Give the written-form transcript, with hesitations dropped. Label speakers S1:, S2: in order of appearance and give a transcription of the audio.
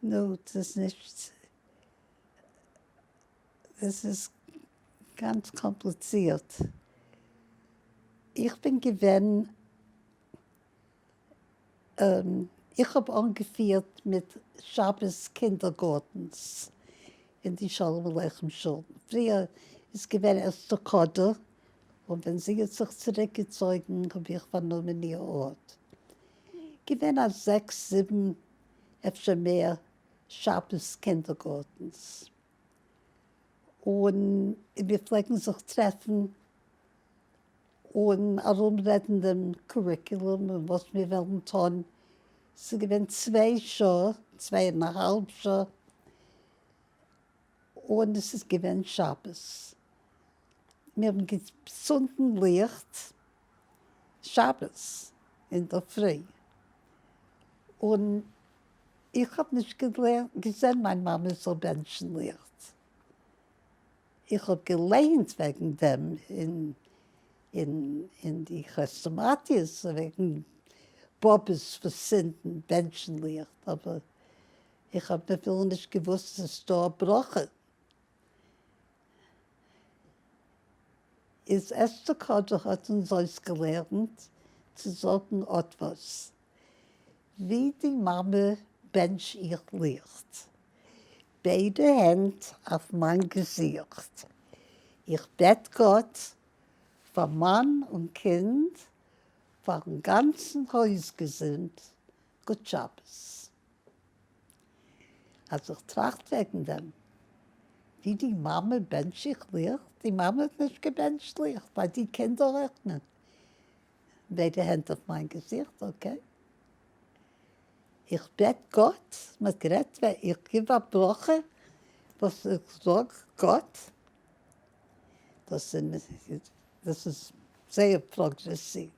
S1: נו, ס'איז נישט, עס איז גאנץ קאמפליצירט. איך בין געווען, איך האב אנגעפירט מיט שבת kindergartens אין די שלום עליכם שול. פריער איז געווען אסתר קאדער, און ווען זי האט זיך צוריקגעצויגן האב איך פארנומען איר ארט. געווען א זעקס זיבן אפשר מער שבת kindergartens, און מיר פלעגן זיך טרעפן און ארומרעדן דעם curriculum און וואס מיר וועלן טון. ס'איז געווען 2 שעה, 2.5 שעה, און עס איז געווען שבת. מיר האבן געצונדן ליכט שבת אינדערפרי, און איך האב נישט געזען מיין מאמע זאל בענטשן ליכט. איך האב געליינט וועגן דעם אין די כרעסטאמאטיעס וועגן באבעס וואס צינדן בענטשן ליכט, אבער איך האב אפילו נישט געוואוסט אז ס'איז דא א ברכה. איז אסתר קאדער האט אונז אויסגעלערנט צו זאגן אט וואס, ווי די מאמע בענטש איך ליכט, ביידע הענט אויף מיין געזיכט, איך בעט גאט פאר מאן און קינד, פארן גאנצן הויזגעזינד, גוט שבת. אז איך טראכט וועגן דעם, ווי די מאמע בענטש איך ליכט, די מאמע האט נישט געבענטשט ליכט, ביי די קינדער אויך נישט. ביידע הענט אויף מיין געזיכט, okay. איך בעט גאט, מען האט גערעדט ווען איך גיב א ברכה, וואס איך זאג גאט, דאס איז זייער פראגרעסיוו.